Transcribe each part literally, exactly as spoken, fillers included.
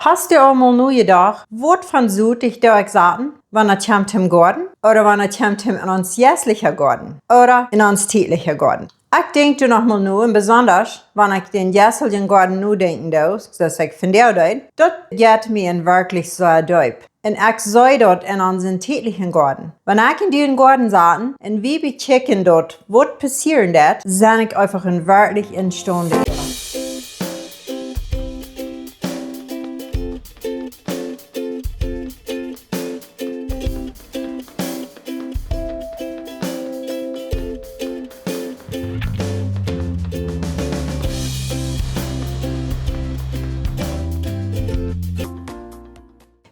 Hast du aul mol nojedocht, waut fa Sot ekj doa ekj saten, wan et kjemt em Goaden, ooda wan et kjemt em en ons jeistlicha Goaden, ooda en ons tietlicha Goaden? Ekj denkj doa noch mol no, un besondasch, wan ekj dän jeisteljen Goaden nodenkjen doo, soo aus ekj vondoag deed, daut jeit mie werkjlich soo deep. Un ekj see daut en onsen tietlichen Goaden. Wan ekj un du em Goaden saten un wie bekjikjen daut, waut passieren deed, sie ekj eefach en werkjlich enstonen.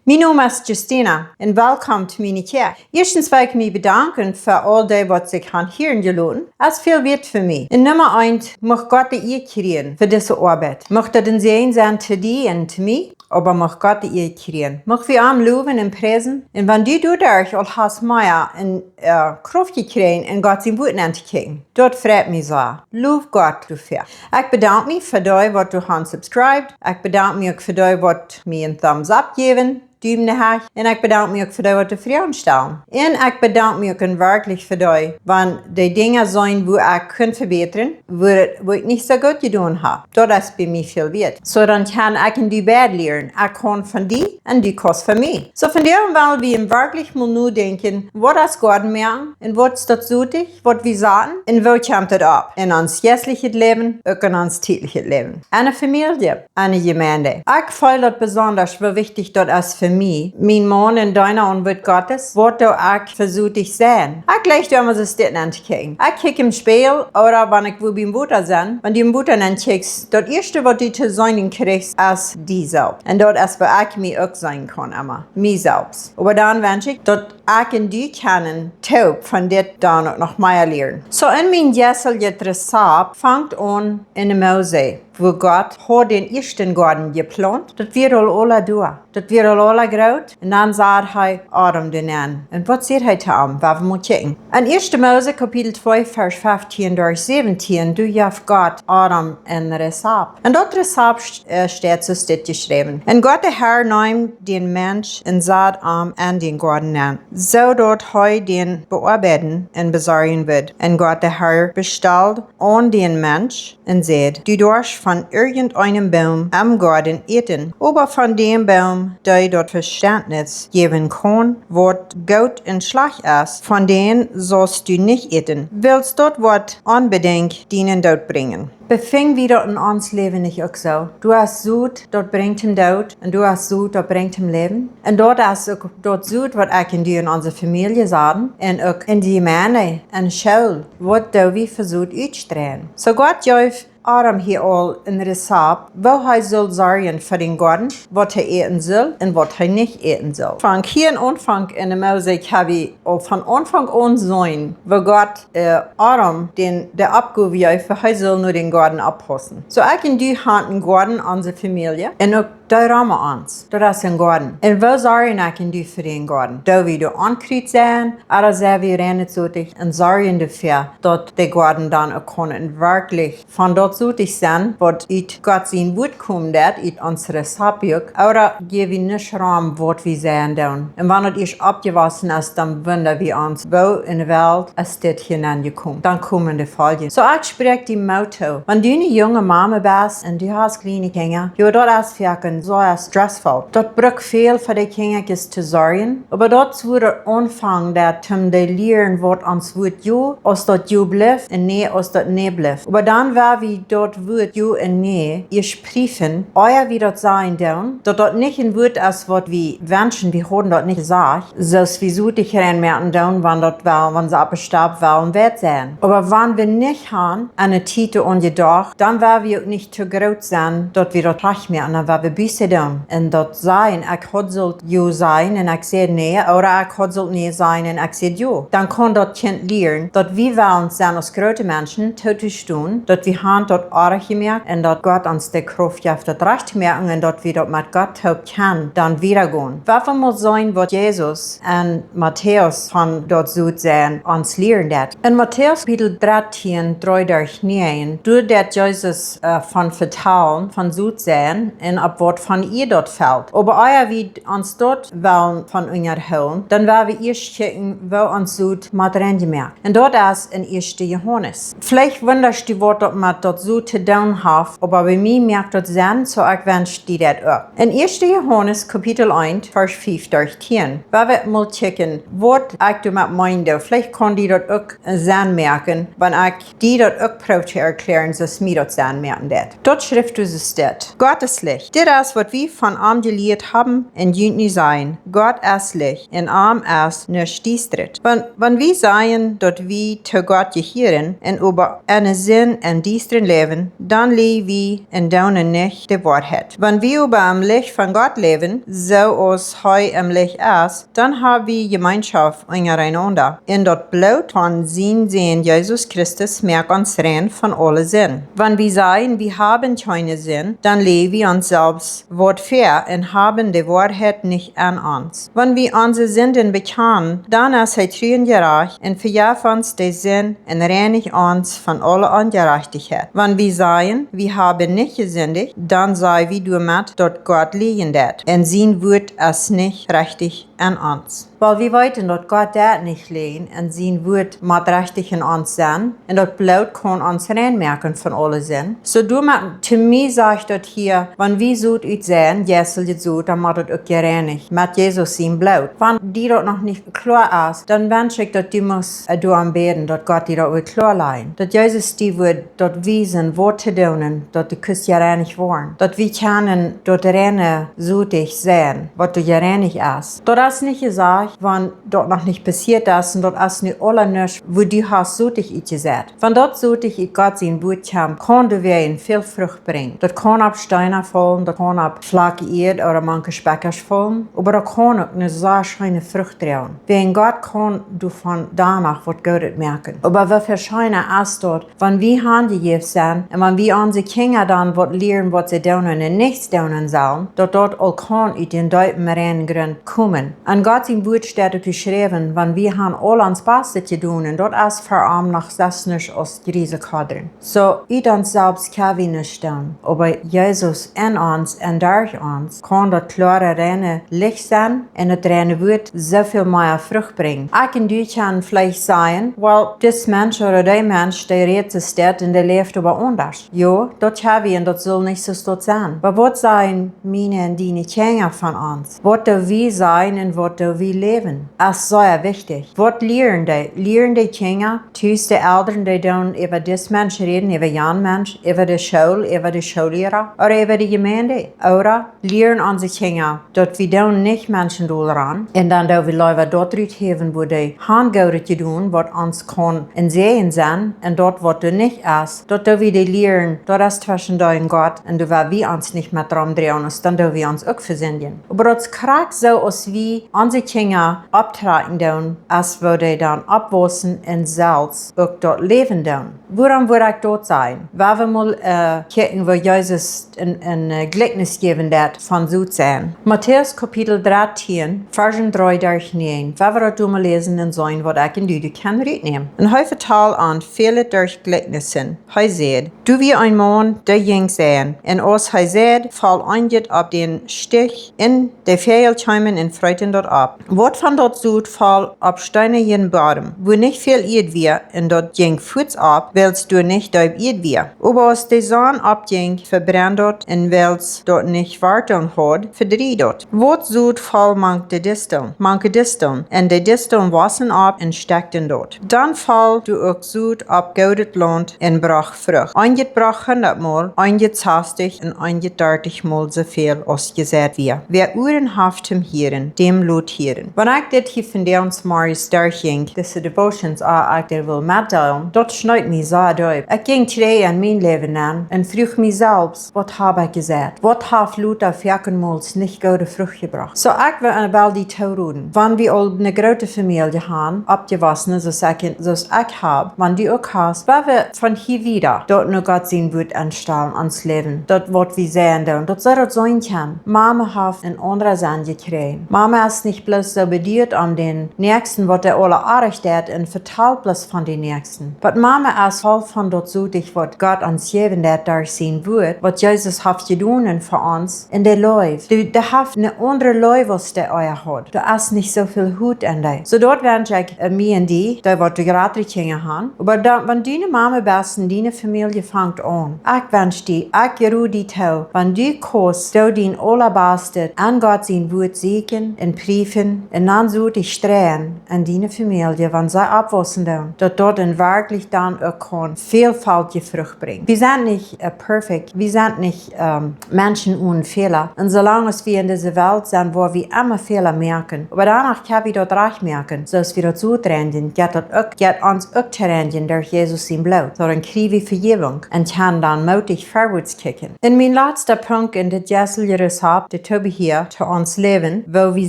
Mien Nomen es Justina un welkom to miene Kjäakj. Ieeschtens well ekj mie bedanken fa aul dee, waut sikj han hieren jeloten. Es väl wieet fa mie. Un Numma eent, mucht Gott de Ea kjrieen fa dise Oabeit. Mucht daut een Säajen sennen to die un to mie, oba mucht Gott de Ea kjrieen. Mucht wie am lowen un priesen. Un wan du doaderch aul hast mea en, äh, Krauft jekjräajen un Gott sien Wuat auntotookjen, daut freit mie soo. Low Gott doafäa. Ekj bedank mie fa dee, waut doa han subscribed. Ekj bedank mie uk fa dee, waut mie een Thumbs up jäwen, Dumen no häach. Un ekj bedank mie uk fa dee, waut doa Froagen stalen. Un ekj bedank mie uk en werkjlich fa dee, wan dee Dinja sent, wua ekj kunn vebätren, wua, wua ekj nich soo goot jedonen hab. Daut es bie mie väl wieet. Soo dan kaun ekj un du beid lieren. Ekj kaun von die un du kaust von mie. Soo vondoag well wie werkjlich mol nodenkjen, waut es Goaden moaken un waut es daut Sot, waut wie saten un woo kjemt et opp en ons jeistlichet Läwen, uk en ons tietlichet Läwen. Enne Famielje, enne Jemeent. Ekj feel daut besondasch, woo wichtich daut es fa mie, mien Maun un Deena aum Wuat Gottes, waut doa ekj fa Sot sie. Ekj jleich doa emma soo stell aun to kjikjen. Ekj kjikj em Spieejel, ooda wan ekj wua biem Wota sie, wan du em Wota nenn kjikjst, daut ieeschte, waut du to seenen kjrichst, es die selfst. Un daut es, woo ekj mie uk seenen kaun, emma mie selfst. Oba dan wensch ekj, daut ekj un du kjennen toop von dit dan uk noch mea lieren. Soo en mien jeisteljet Rezapt fangt aun en de Mose, wua Gott haud dän ieeschten Goaden jeplaunt. Daut wia aul aula doa. Daut wia aul aula groot. Un dan säd hee Adam doa nenn. Un waut säd hee to am? Woa wie mol kjikjen. En ieeschte Mose Kapitel twee, Varsch feftieen derch säwentieen, doa jeef Gott Adam een Rezapt. Un daut Rezapt, äh, steit soo aus dit jeschräwen. Un Gott de Herr neem dän Mensch un sad am en dän Goaden nenn, soo daut hee dän beoabeiden un besorjen wudd. Un Gott de Herr bestald aun dän Mensch un säd: Du doascht von irjent eenem Boom em Goaden äten, oba von däm Boom, dee daut Vestentnis jäwen kaun, waut goot un schlajcht es, von dän saust du nich äten, wiels daut woat onbedinjt dienen Doot brinjen. Befinj wie daut en ons Läwen nich uk soo? Doa es Sot, daut brinjt dän Doot, un doa es Sot, daut brinjt dän Läwen. Un daut es uk daut Sot, waut ekj un du en onse Famielje saten, un uk en de Jemeent, en School, waut doo wie fa Sot utstreien. Soo Gott jeef Adam hia aul een Rezapt, woo hee sull sorjen fa dän Goaden, waut hee äten sull un waut hee nich äten sull. Von hia aun Aunfank en de Mose hab wie aul von Aunfank aun seenen, woo Gott, äh, Adam dän, de Oppgow jeef, hee sull no dän Goaden oppaussen. Soo ekj un du han een Goaden, onse Famielje, un uk dee rom ons. Daut es een Goaden. Un woo sorjen ekj un du fa dän Goaden? Doo wie doa Onkjrut seien, ooda sie wie rein un sotich un sorjen doafäa, daut de Goaden dan uk kaun werkjlich von daut sotich sennen, waut ut Gott sien Wuat kjemt, daut ut ons Rezapt uk, ooda jeef wie nuscht rom, waut wie seien doonen. Un wan daut ieescht oppjewossen es, dan wunda wie ons, woo en de Welt es dit hia nenjekomen. Dan komen de Foljen. Soo ekj spräakj die Moot too. Wan du eene junge Mame best un du hast kjliene Kjinja, jo, daut es foaken soo stressvoll. Daut brukt väl fa de Kjinja to sorjen, oba daut es wua daut aunfangt, daut toom dee lieren, waut ons Wuat jo, aus daut jo blift un nä, aus daut nä blift. Oba dan, wan wie daut Wuat jo un nä ieescht priefen, ea wie daut sajen doonen, daut daut nich een Wuat es, waut wie wenschen, wie hauden daut nich jesajcht, soo aus wie sotich reinmoaken doonen, wan daut well, wan see opp de Stap wellen wada sennen. Oba wan wie nich han aun de Tiet aunjedocht, dan woa wie uk nich too groot sennen, daut wie daut rajcht moaken, dan woa wie Buße doonen. Un daut sajen, ekj haud sult jo sajen un ekj säd nä, ooda ekj haud sult nä sajen un ekj säd jo. Dan kaun daut Kjint lieren, daut wie wellen sennen aus groote Menschen, too to stonen, daut wie han daut oajch jemoakt un daut Gott ons de Krauft jeft, daut rajcht to moaken un daut wie daut met Gott toop kjennen dan wieda gonen. Woa wie mol seenen, waut Jesus en Matäus von daut Sot seien ons lieren deit. En Matäus Kapitel dartieen, dree derch näajen, doa deit Jesus, äh, von vetalen, von Sot seien un opp waut von ea daut felt. Oba ea wie ons daut wellen von unjahoolen, dan woa wie ieescht kjikjen, woo ons Sot mott rein jemoakt. Un daut es en ieeschte Johanes. Veleicht wundasch du, waut daut met daut Sot to doonen haft, oba bie mie moakt daut Senn, soo ekj wensch die daut uk. En ieeschte Johanes Kapitel eent, Varsch fief derch tieen, woa wie mol kjikjen, waut ekj doamet meenen doo. Veleicht kaun die daut uk Senn moaken, wan ekj die daut uk proow to erkjlären, soo aus mie daut Senn moaken deit. Daut schrift soo aus dit: Gott es Licht. Dit es, waut wie von am jelieet haben un junt nu sajen: Gott es Licht, en am es nuscht diestret. Wan, wan wie sajen, daut wie to Gott jehieren un oba en de Sind un Diestren läwen, dan läw wie un doonen nich de Woarheit. Wan wie oba em Licht von Gott läwen, soo aus hee em Licht es, dan hab wie Jemeenschoft unjarenaunda. Un daut Bloot von sien Sän Jesus Christus moakt ons rein von aule Sind. Wan wie sajen, wie haben kjeene Sind, dan läw wie ons selfst waut väa un haben de Woarheit nich en ons. Wan wie onse Sinden bekjanen, dan es hee tru un jerajcht un vejeft ons de Sind un reinigt ons von aule Onjerajchtichkjeit. Wan wie sajen, wie haben nich jesindicht, dan saj wie doamet, daut Gott lieejen deit un sien Wuat es nich rechtich en ons. Wiels wie weeten, daut Gott deit nich lieejen un sien Wuat mott rechtich en ons sennen un daut Bloot kaun ons rein moaken von aule Sind. Soo doamet, to mie sajcht daut hia, wan wie Sot utseien, jeisteljet Sot, dan mott daut uk jereinicht met Jesus sien Bloot. Wan die daut noch nich kloa es, dan wensch ekj, daut du must, äh, doarom bäden, daut Gott die daut woat kloa lajen. Daut Jesus die woat daut wiesen, waut to doonen, daut du kaust jereinicht woaren. Daut wie kjennen daut reine Sot sennen, waut du jereinicht hast. Daut es nich jesajcht, wan daut noch nich passieet es un daut es nu aula nuscht, woo du hast Sot utjeseit. Wan daut Sot ut Gott sien Wuat kjemt, kaun doawäajen väl Frucht brinjen. Daut kaun opp Steena faulen, daut kaun opp flacke Ieed ooda mank Spakja faulen, oba daut kaun uk eene sea scheene Frucht droagen. Wäajen Gott kaun doavon doano waut Goodet moaken. Oba woo väl scheena es daut, wan wie hanjejäft sent un wan wie onse Kjinja dan waut lieren, waut see doonen un nich doonen sellen, daut daut aul kaun ut dän deepen reinen Grunt komen. En Gott sien Wuat steit uk jeschräwen, wan wie han aul ons Bastet jedonen, daut es fa am noch selfst nuscht aus Griesekodren. Soo, ut ons selfst kjenn wie nuscht doonen, oba Jesus en ons un derch ons kaun daut kloare, reine Licht sennen un daut reine Wuat soo väl mea Frucht brinjen. Ekj un du kjennen veleicht sajen, well, dis Mensch ooda dee Mensch, dee rät soo dit un dee läft oba aundasch. Jo, daut kjenn wie un daut saul nich soo stoakj sennen. Oba waut sajen miene un diene Kjinja von ons? Waut doo wie sajen un waut doo wie läwen? Es sea wichtich. Waut lieren dee? Lieren dee Kjinja, tus de Elren, dee doonen äwa dis Mensch räden, äwa jan Mensch, äwa de School, äwa de Schoolliera, ooda äwa de Jemeent, ooda lieren onse Kjinja, daut wie doonen nich Menschen dol ran, un dan doo wie leewa daut ruthäwen, woo dee han Goodet jedonen, waut ons kaun een Säajen sennen, un daut, waut doa nich es, daut doo wie dee lieren, daut es tweschen dee un Gott, un doa woa wie ons nich met romdreien, dan doo wie ons uk vesindjen. Oba daut es krakjt soo, aus wie onse Kjinja opptrakjen doonen, es woo dee dan oppwausen un selfst uk daut läwen doonen. Wuarom wudd ekj daut sajen? Woa wie mol, äh, kjikjen, woo Jesus een, een, äh, Jlikjnis jäwen deed von Sot sennen. Matäus Kapitel dartieen, Varsch dree derch näajen. Woa wie daut mol läsen un seenen, waut ekj un du kjennen rutnämen. Un hee vetald an väle derch Jlikjnissen. Hee säd: Doa wia een Maun, dee jinkj seien. Un aus hee säd, foll eenjet opp dän Stich, un de Väajel kjeemen un freeten daut opp. Waut von daut Sot foll opp steenajen Bodem, wua nich väl Ieed wia, un daut jinkj fuaz opp, wiels doa nich deep Ieed wia. Oba aus de Sonn oppjinkj, vebrennd daut, un wiels daut nich Warteln haud, vedrieejd daut. Waut Sot foll mank de Disteln, mank de Disteln, un de Disteln wossen opp un stekjten daut. Dan foll doa uk Sot opp goodet Launt un brocht Frucht. Eenjet brocht hundatmol, eenjet sastich un eenjet dartichmol soo väl aus jeseit wia. Wäa Uaren haft toom hieren, däm lot hieren. Wan ekj dit hia vondoag zemorjes derchjinkj, dise Devotions, ah, ekj die well metdeelen, daut schneed mie sea deep. Ekj jinkj trigj en mien Läwen aun un fruach mie selfst, waut hab ekj jesajcht? Waut haft lota foakenmols nich goode Frucht jebrocht? Soo ekj well, well die tooroden, wan wie aul eene groote Famielje han, oppjewossen, soo aus ekj, soo aus ekj hab, wan du uk hast, woa wie von hia wieda daut no Gott sien Wuat aunstalen, ons Läwen, daut waut wie sajen doonen, daut see daut seenen kjennen. Mama haft een aundra Senn jekjräajen. Mama es nich bloos soo bedieet om dän Näakjsten, waut dee aula oajch deit, un vetalt bloos von dän Näakjsten. Oba Mama Voll von daut Sot, waut Gott ons jäwen deit derch sien Wuat, waut Jesus haft jedonen fa ons, un de Leew. Dee, dee haft eene aundre Leew aus dee ea haud. Doa es nich soo väl Hut en dee. Soo daut wensch ekj, äh, mie un die, dee waut de jratre Kjinja han. Oba dan, wan du ne Mame best un diene Famielje fangt aun, ekj wensch die, ekj rod die too, wan du kaust, doo dien aulabastet aun Gott sien Wuat sieekjen un priewen un dan soo die streien en diene Famielje, wan see oppwaussen doonen, daut daut en werkjlich dan uk kaun veelfaltje Frucht brinjen. Wie sent nich, äh, perfekt, wie sent nich, ähm, Menschen one Fäla. Un soo lang aus wie en dise Welt sent, woa wie emma Fäla moaken. Oba doano kjenn wie daut rajcht moaken, soo aus wie daut Sot reinjen, jeit daut uk, jeit ons uk to reinjen derch Jesus sien Bloot. Doaderch kjrie wie Vejäwunk un kjennen dan mootich verwoats kjikjen. Un mien latsta Punkt en dit jeistelje Rezapt, de Toobiehia to ons Läwen, woo wie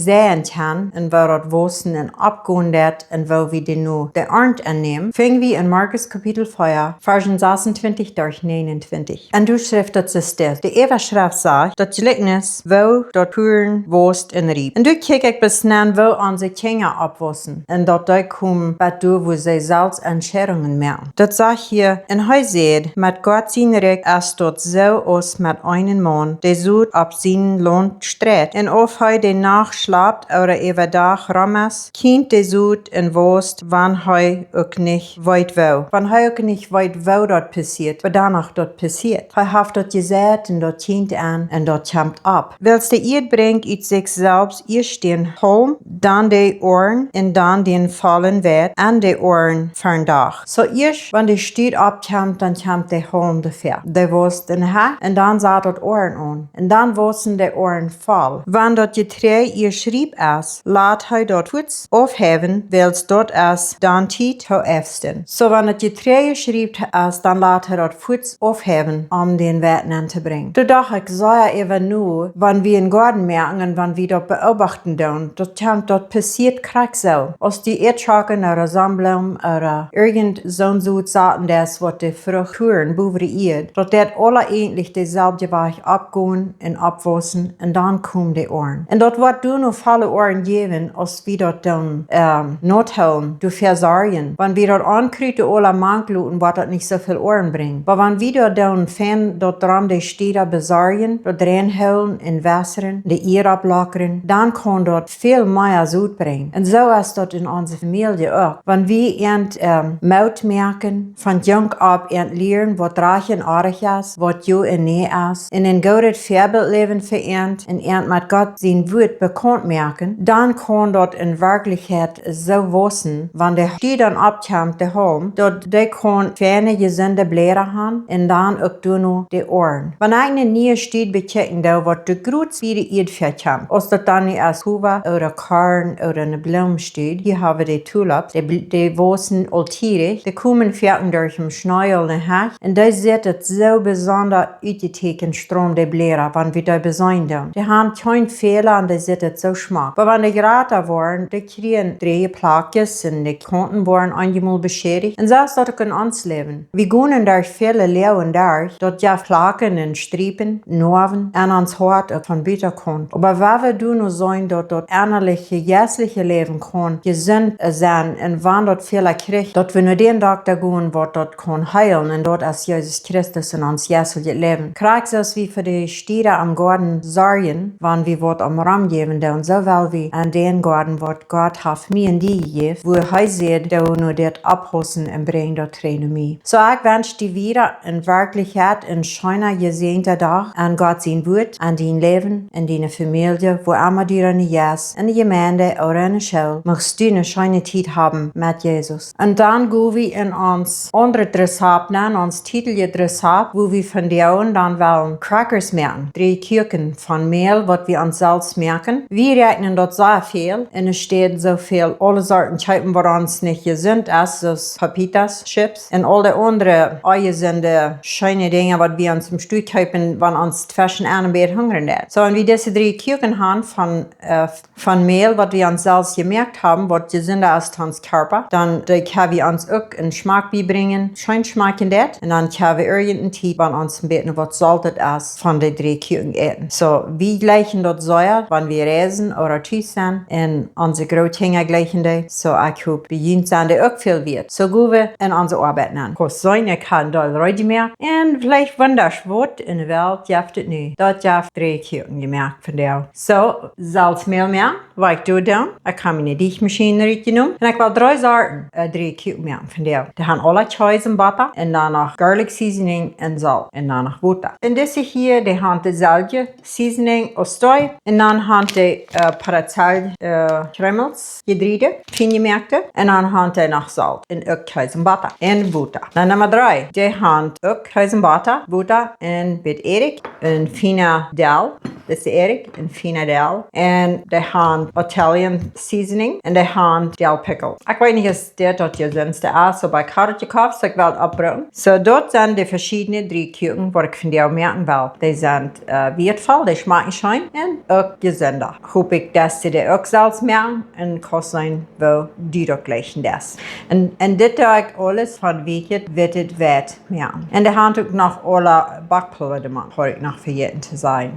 seien kjennen un woo daut waussen un oppgonen deit un woo wie dan nu de Arnt aunnämen, finj wie en Markus Kapitel vea, Varsch sasuntwintich derch näajenuntwintich. Un doa schrift daut soo: De Äwaschreft sajcht, daut Jlikjnis, woo daut Puren wausst un riep. Un doa kjikj ekj bat nu, woo onse Kjinja oppwaussen un daut dee komen bat doa, wua see selfst Entscheidungen moaken. Daut sajcht hia: Un hee säd: Met Gott sien Rikj es daut soo aus met eenen Maun, dee Sot opp sien Launt streit. Un auf hee de Nacht schlapt ooda äwadach rom es, kjieet de Sot un wausst, wan hee uk nich weet woo. Wan hee uk nich weet, woo daut passieet, oba doano daut passieet. Hee haft daut jeseit un daut kjieet aun un daut kjemt opp. Wiels de Ieed brinjt ut sikj selfst ieescht dän Haulm, dan de Oaren un dan dän vollen Weit un de Oaren ver Dach. Soo ieescht, wan de Stot oppkjemt, dan kjemt de Haulm doafäa. Dee wausst en de Hecht un dan sat daut Oaren aun. Un dan waussen de Oaren voll. Wan daut Jeträajd ieescht riep es, lat hee daut fuaz aufheiwen, wiels daut es dan Tiet to äwsten. Soo wan daut Jeträajd ieescht riep es, dan lat hee daut fuaz aufheiwen, om dän Weit aun to brinjen. Doa docht ekj soo äwa no, wan wie en Goaden moaken un wan wie daut beobachten doonen, daut kjemt, daut passieet krakjt soo. Aus du Ieedschocken ooda Sonnenblumen ooda irjent soon Sot saten deist, waut de Frucht puren bowen de Ieed, daut deit aula eejentlich deselwje Wajch oppgonen un oppwaussen un dan komen de Oaren. Un daut woat doano volle Oaren jäwen, aus wie daut dan, ähm, nothoolen, doafäa sorjen. Wan wie daut Onkrut aula mank loten, woat daut nich soo väl Oaren brinjen. Oba wan wie daut dan fein daut rom de Städa besorjen, daut reinhoolen un wässren, de Ieed opplockren, dan kaun daut väl mea Sot brinjen. Un soo es daut en onse Famielje uk. Wan wie an, ähm, Moot moaken, von junk opp an lieren, waut rajcht un oajch es, waut jo un nä es, un en goodet Väabilt läwen fa an, un an met Gott sien Wuat bekaunt moaken, dan kaun daut en Werkjlichkjeit soo waussen, wan de Stot dan oppkjemt, de Haulm, daut dee kaun feine, jesunde Bläda han, un dan uk doano de Oaren. Wan ekj ne niee Stot bekjikjen doo, waut de grootste Ieed väakjemt, aus daut dan nu es Howa ooda Korn ooda ne Bloomstot, hia hab wie de Tulips, dee bl-, dee waussen aul tiedich, dee komen foaken derch em Schnee aul en de Hecht, un dee sitt et soo besonda utjetäkjent strom, de Bläda, wan wie dee beseenen doonen. Dee han kjeen Fäla un dee sitt et soo schmock. Oba wan dee jrata woaren, dee kjrieen dreeje Plakjes un de Kaunten woaren eenjemol beschädicht. Un soo es daut uk en ons Läwen. Wie gonen derch väle Loagen derch, daut jeft Plaken un Striepen, Noawen, un ons Hoat uk von buten kaun. Oba wan wie doano seenen, daut daut ennaliche, jeistliche Läwen kaun jesunt, äh, sennen, un wan daut Fäla kjricht, daut wie no dän Dokta gonen, waut daut kaun heelen, un daut es Jesus Christus en ons jeistlichet Läwen. Krakjt soo aus wie fa de Städa em Goaden sorjen, wan wie waut om rom jäwen doonen, soo well wie aun dän Goaden, waut Gott haft mie un die jejäft, wua hee sajcht, doo nu dit oppwaussen un brinj daut trigj no mie. Soo, ekj wensch die wada en Werkjlichkjeit en scheena, jesäajenta Dach aun Gott sien Wuat, aun dien Läwen, en diene Famielje, wua emma du dan nu best, en de Jemeent ooda en de School, muchst du ne scheene Tiet haben met Jesus. Un dan go wie en ons aundret Rezapt nenn, ons tiedlichet Rezapt, wua wie vondoag dan wellen Crackers moaken. Dree Kjuaken von Mäl, waut wie ons selfst moaken. Wie räakjnen daut sea väl, un enne Städ soo väl aule Sorten kjeepen, waut ons nich jesunt es, soo aus Papitas, Chips, un aul de aundre onjesunde, scheene Dinja, waut wie ons em Stua kjeepen, wan ons tweschen aun een bät hungren deit. Soo, un wie dise dree Kjuaken han von, äh, von Mäl, waut wie ons selfst jemoakt haben, waut jesunda es fa ons Kjarpa, dan dee kjenn wie ons uk en Schmack biebrinjen, scheen schmakjen deit, un dan kjenn wie irjent eene Tiet, wan ons een bät waut soltet es, von de dree Kjuaken äten. Soo, wie jlikjen daut sea, wan wie reisen ooda tus sent, un onse Grootkjinja jlikjen dee. Soo, ekj hop, bie junt sent dee uk väl wieet. Soo go wie en ons Oabeit nenn. Kaust seenen, ekj hab een Deel reed jemoakt. Un veleicht wundasch waut enne Welt jeft et nu. Daut jeft dree Kuaken jemoakt vondoag. Soo, selfst Mäl moaken, waut ekj doa doo. Ekj hab miene Deajchmaschien rutjenomen. Un ekj well dree Sorten, äh, dree Kuaken moaken vondoag. Dee haben aule Kjees un Botta. Un dan noch garlic seasoning un Solt. Un dan noch Wota. Un dise hia, dee haben deeselwje seasoning aus dee. Un dan haben dee, äh, Paracel, äh, Krummels, jedriede, fien jemoakte. Un dan haben dee noch Solt un uk Kjees un Botta. Un Wota. Dan Numma dree. Dee haben uk Kjees un Botta, Wota un bät Ädikj. Un fiena Dell. Dit es Ädikj, un fiena Dell. Un dee haben Italian seasoning. Un dee haben Dill pickle. Ekj weet nich, es dit daut jesunste es, oba ekj hab et jekoft, soo ekj well et oppbruken. Soo, daut sent de veschiedne dree Kuaken, waut ekj vondoag moaken well. Dee sent, äh, wieetvoll, dee schmakjen scheen un uk jesunda. Hop ekj, daut du dee uk selfst moaken un kaust seenen, woo dee uk jlikjen es. Un, un dit doo ekj aules von wieet, wieet Weit moaken. Un dee haben uk noch aule Backpulva doamank, haud ekj noch vejäten to sajen.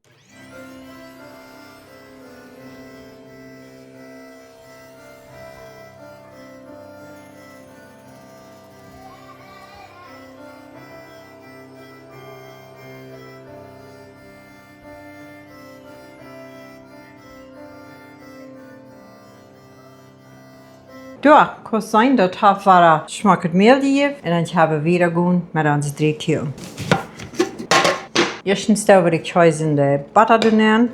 Doa, kaust seenen, daut haft wada schmocket Mäl jejäft un dan kjenn wie wieda gonen met onse dree Kuaken. Ieeschtens doo wie de Kjees un de Botta doa nenn.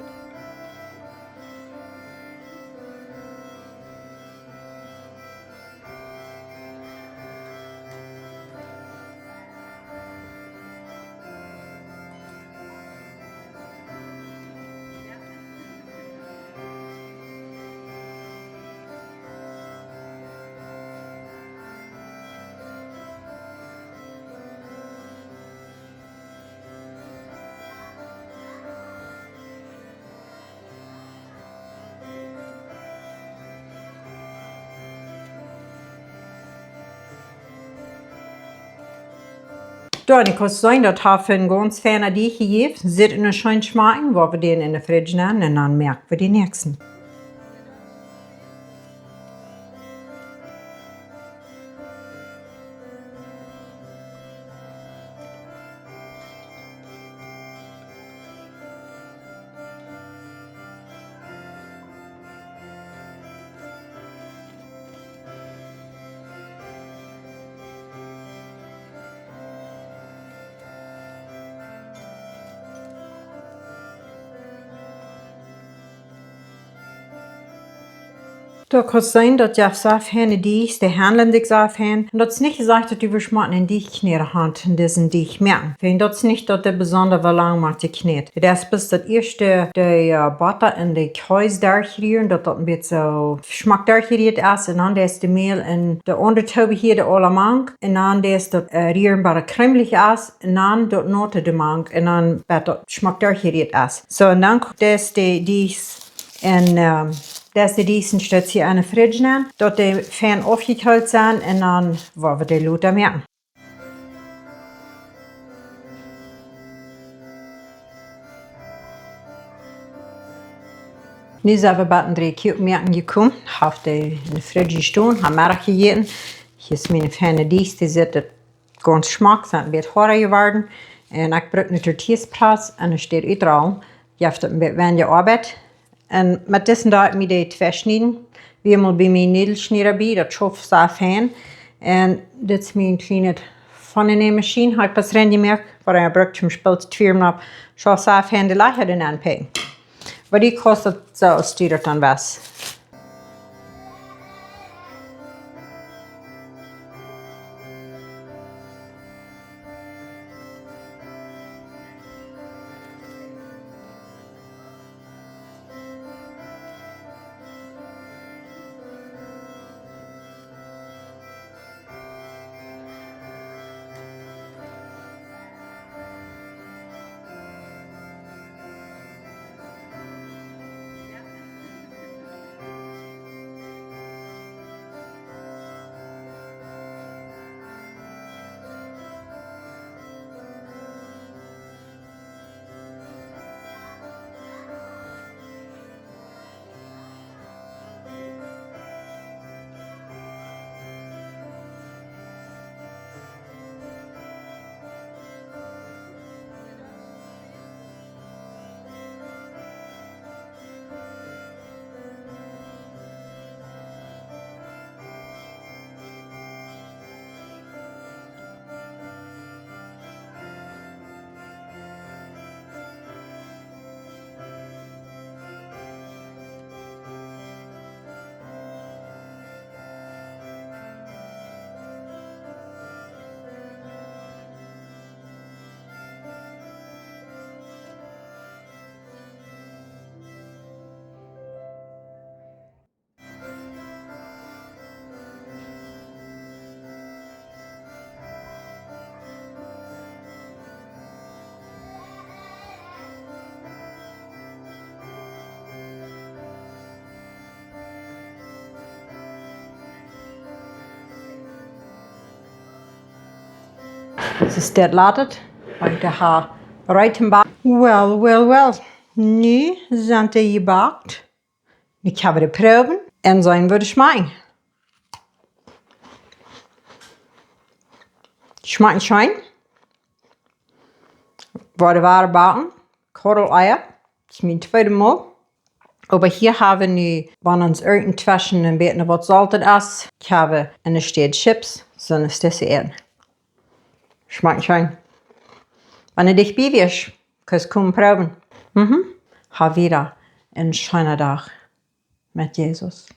Dan, kaust seenen, daut haft een gaunz fiena Deajch jejäft. Sitt en scheen schmakjen, woa wie dän enne Fridge nenn un dan moak wie dän näakjsten. Doa kaust seenen, daut jeft sea fiene Deajchs, dee handlen sikj sea fien. Un daut es nich jesajcht, daut du veschmotten een Deajchkjnäda hast en disen Deajch moaken. Wiels daut es nich, daut dee besonda woo lang mott jekjnät. Daut es bloos daut ieeschte, de, äh, Botta un de Kjees derchrieren, daut daut een bät soo schmock derchjerieet es. Un dan deist de Mäl un de aundre Toop hia, de aula mank. Un dan deist daut, äh, rieren, bat daut krummlich es. Un dan daut naute doamank. Un dan bat daut schmock derchjerieet es. Soo, un dan deist de, dee Un, ähm, daut es de Deajch, stootst hia enne Fridge nenn, daut dee fien aufjekjeelt sent un dan woa wie dee lota moaken. Nu sent wie bat de dree Kuaken moaken jekomen, hab dee enne Fridge jestonen, hab Meddach jejäten. Hia es miene fiene Deajch, dee sitt gaunz schmock, sent een bät hoada jeworden. Un ekj bruk ne Tortillas Press un dan steit utrollen. Jeft daut een bät weinja Oabeit. Un met disen doo ekj mie de twee schnieden. Wie mol bie mien Nudelschnieda bie, daut schauft sea fien. Un dit es mien kjlienet von de Nähmaschien, hab ekj bloos rein jemoakt, waut eena brukt toom Spoot, Twiebel opp. Schauft sea fien, de Lajcha doa nenn pekjen. Oba dee kost daut soo aus dee daut dan wia. Soo steit lat et, wan ekj dee ha reed em Bak. Well, well, well. Nu sent dee jebackt. Nu kjenn wie dee proowen un seenen woo dee schmakjen. Schmakjen scheen. Woaren wada backen. Kabeljee. Daut es mien tweedet Mol. Oba hia hab wie nu, wan ons irjent tweschen een bät waut soltich es, hab wie enne Städ Chips, soo aus dise äten. Schmakjen scheen. Wan du dicht bie best, kaust du komen proowen. Mhm. Ha wada een scheenen Dach met Jesus.